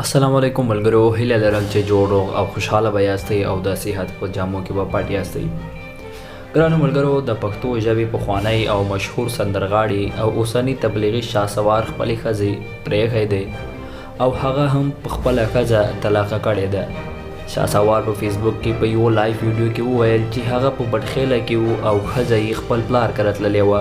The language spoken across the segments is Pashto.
السلام علیکم ملګرو، هیله لرم چې جوړ روغ او خوشحاله به یاستئ او د صحت په جامو کې به پټ یاستئ. ګرانو ملګرو، د پښتو ژبې پخوانی او مشهور سندرغاړي او اوسنی تبلیغي شاه سوار خپلې ښځې پرېښی دی او هغه هم په خپله ښځه طلاقه کړې ده. شاه سوار په فیسبوک کې په یوه لایف ویډیو کې وویل چې هغه په بټخېله کې و او ښځه یې خپل پلار کره تللې وه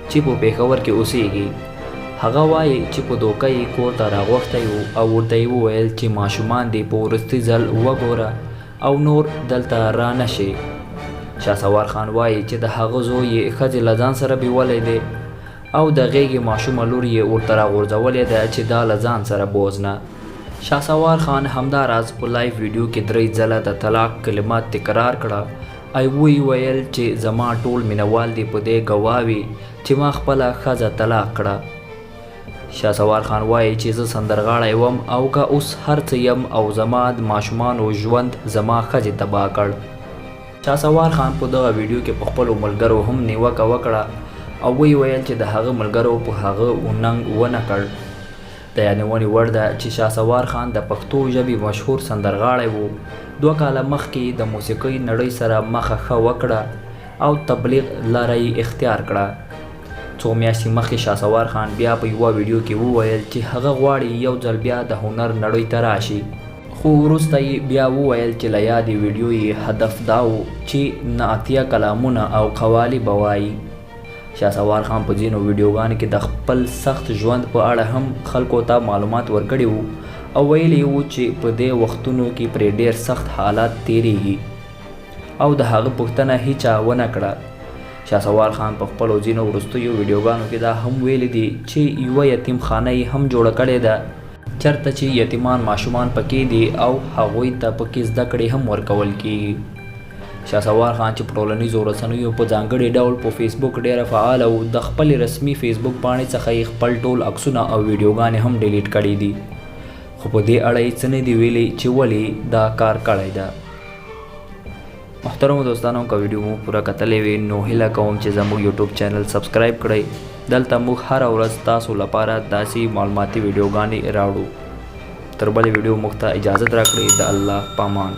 چې په پېښور کې اوسېږي. هغه وايي چې په دوکه یې کور ته راغوښتی و او ورته یې وویل چې ماشومان دې په وروستي ځل وګوره او نور دلته را نه شې. شاه سوار خان وايي چې د هغه زوی یې ښځې له ځان سره بیولی دی او د غېږې ماشومه لور یې ورته راغورځولې ده چې دا له ځان سره بوځنه. شاه سوار خان همداراز په لایف ویډیو کې درې ځله د طلاق کلمه تکرار کړه او ویې ویل چې زما ټول مینوال دې په دې ګواه وي چې ما خپله ښځه طلاق کړه. شاه سوار خان وايي چې زه سندرغاړی وم او که اوس هر څه یم او زما د ماشومانو ژوند زما ښځې تباه کړ. شاه سوار خان په دغه ویډیو کې په خپلو ملګرو هم نیوکه وکړه او ویې ویل چې د هغه ملګرو په هغه ننګ ونه کړ. د یادونې وړ ده چې شاه سوار خان د پښتو ژبې مشهور سندرغاړی و، 2 کاله مخکې یې د موسیقۍ نړۍ سره مخه ښه وکړه او تبلیغ لاره یې اختیار کړه. څو میاشتې مخکې شاه سوار خان بیا په یوه ویډیو کې وویل چې هغه غواړي یو ځل بیا د هنر نړۍ ته راشي، خو وروسته یې بیا وویل چې له یادې ویډیو یې هدف دا و چې نعتیه کلامونه او قوالي به وايي. شاه سوار خان په ځینو ویډیوګانو کې د خپل سخت ژوند په اړه هم خلکو ته معلومات ورکړي وو او ویلي یې وو چې په دې وختونو کې پرې ډېر سخت حالات تېرېږي او د هغه پوښتنه هیچا ونه کړه. شاه سوار خان په خپلو ځینو وروستیو ویډیوګانو کې دا هم ویلي دي چې یوه یتیم خانه یې هم جوړه کړې ده، چرته چې یتیمان ماشومان پکې دي او هغوی ته پکې زده کړې هم ورکول کېږي. شاه سوار خان چې په ټولنیزو رسنیو په ځانګړي ډول په فیسبوک ډېره فعاله و، د خپلې رسمي فیسبوک پاڼې څخه یې خپل ټول عکسونه او ویډیوګانې هم ډیلیټ کړې دي، خو په دې اړه یې څه نه دي ویلي چې ولې یې دا کار کړی ده. محترمو دوستانو، که ویډیو مو پوره کتلې وي نو هیله کوم چې زموږ یوټیوب چینل سبسکرایب کړئ. دلته موږ هره ورځ تاسو لپاره داسې معلوماتي ویډیوګانې راوړو. تر بلې ویډیو موږ ته اجازت راکړئ. د الله پامان.